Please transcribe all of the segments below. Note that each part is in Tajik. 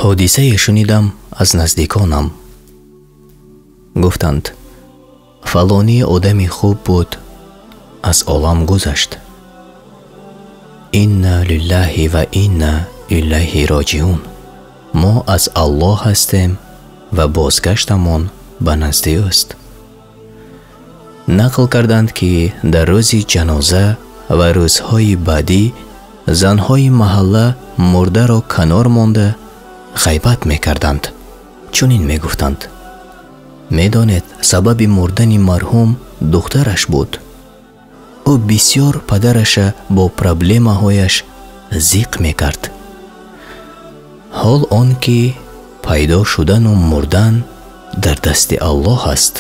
Ҳодисае шунидам аз наздиконам. Гуфтанд: фалонӣ одами хуб буд, аз олам гузашт. Инна лиллаҳи ва инна илайҳи роҷиун. Мо аз Аллоҳ ҳастем ва бозгаштамон ба назди ӯст. Нақл карданд, ки дар рӯзи ҷаноза ва рӯзҳои баъдӣ занҳои маҳалла мурдаро канор монда ғайбат мекарданд. Чунин мегуфтанд: медонед, сабаби мурдани марҳум духтараш буд. Ӯ бисёр падараша бо проблемаҳояш зиқ мекард. Ҳол он ки пайдо шудану мурдан дар дасти Аллоҳ аст.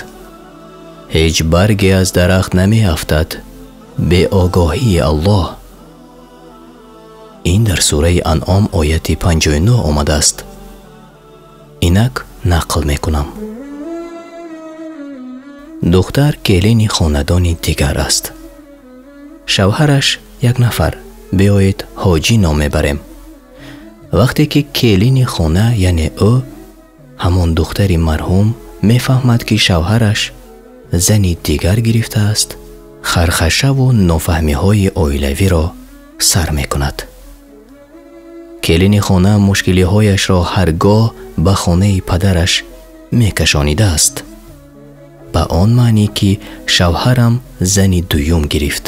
Ҳеҷ барге аз дарахт намеафтад беогоҳии Аллоҳ. Ин дар сураи Анъом ояти 59 омадааст. Инак нақл мекунам. Духтар келини хонадони дигар аст. Шавҳараш як нафар, биёед ҳоҷӣ ном мебарем. Вақте ки келини хона, яъне ӯ, ҳамон духтари марҳум, мефаҳмад, ки шавҳараш зани дигар гирифтааст, хархашаву нофаҳмиҳои оилавиро сар мекунад. Келини хона мушкилиҳояшро ҳаргоҳ ба хонаи падараш мекашонидааст. Ба он маънӣ, ки шавҳарам зани дуюм гирифт,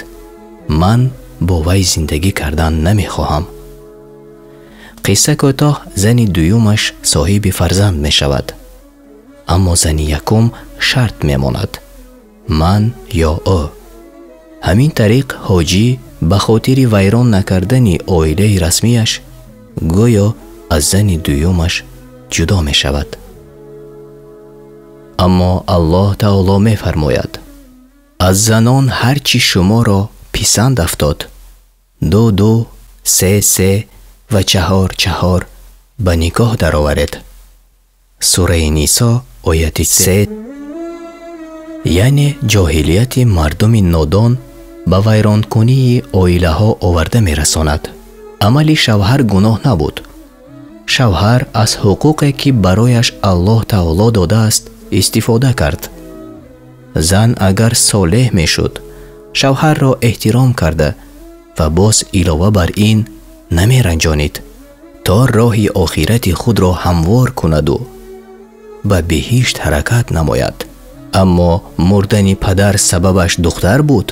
ман бо вай зиндагӣ кардан намехоҳам. Қисса кӯтоҳ, зани дуюмаш соҳиби фарзанд мешавад. Аммо зани якум шарт мемонад: ман ё ӯ. Ҳамин тариқ ҳоҷӣ ба хотири вайрон накардани оилаи расмияш гӯё аз зани дуюмаш ҷудо мешавад. Аммо Аллоҳ таоло мефармояд: аз занон ҳар чӣ шуморо писанд афтод, ду ду, се се ва чаҳор чаҳор ба никоҳ дароваред. Сураи Нисо ояти 3. Яъне ҷоҳилияти мардуми нодон ба вайронкунии оилаҳо оварда мерасонад. Амали шавҳар гуноҳ набуд. Шавҳар аз ҳуқуқе, ки барояш Аллоҳ таоло додааст, истифода кард. Зан агар солеҳ мешуд, шавҳарро эҳтиром карда ва боз илова бар ин намеранҷонид, то роҳи охирати худро ҳамвор кунаду ба биҳишт ҳаракат намояд. Аммо мурдани падар сабабаш духтар буд?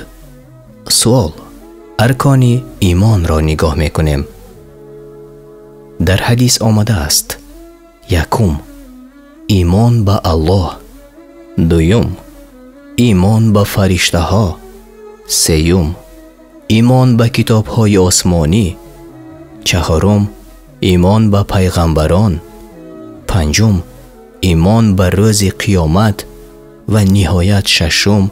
Суол: аркони имонро нигоҳ мекунем. Дар ҳадис омадааст: якум, имон ба Аллоҳ; дуюм, имон ба фариштаҳо; сеюм, имон ба китобҳои осмонӣ; чаҳорум, имон ба пайғамбарон; панҷум, имон ба рӯзи қиёмат ва ниҳоят шашум,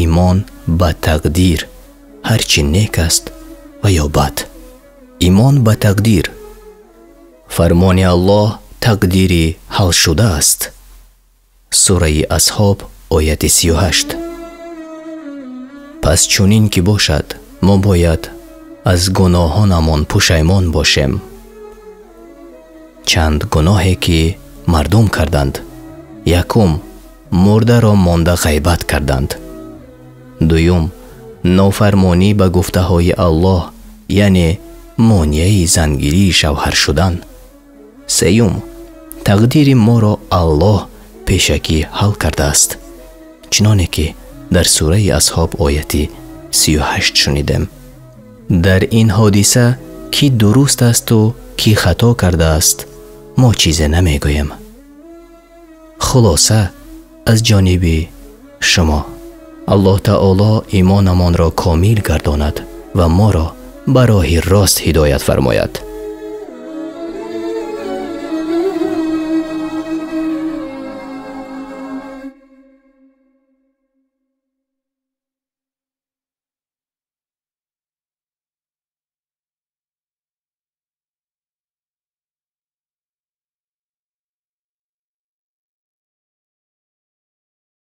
имон ба тақдир, ҳар чӣ нек аст ва ё бад. Имон ба тақдир. Фармони Аллоҳ тақдири ҳалшуда аст. Сураи Асҳоб ояти 38. Пас чунин ки бошад, мо бояд аз гуноҳонамон пушаймон бошем. Чанд гуноҳе ки мардум карданд. Якум, мурдаро монда ғайбат карданд. Дуюм, нофармонӣ ба гуфтаҳои Аллоҳ, яъне монеаи зангирии шавҳар шудан. Сеюм, тақдири моро Аллоҳ пешакӣ ҳал кардааст, чуноне ки дар сураи Асҳоб ояти 38 шунидем. Дар ин ҳодиса ки дуруст асту ки хато кардааст, мо чизе намегӯем. Хулоса аз ҷониби шумо. Аллоҳ таоло имонамонро комил гардонад ва моро ба роҳи рост ҳидоят фармояд.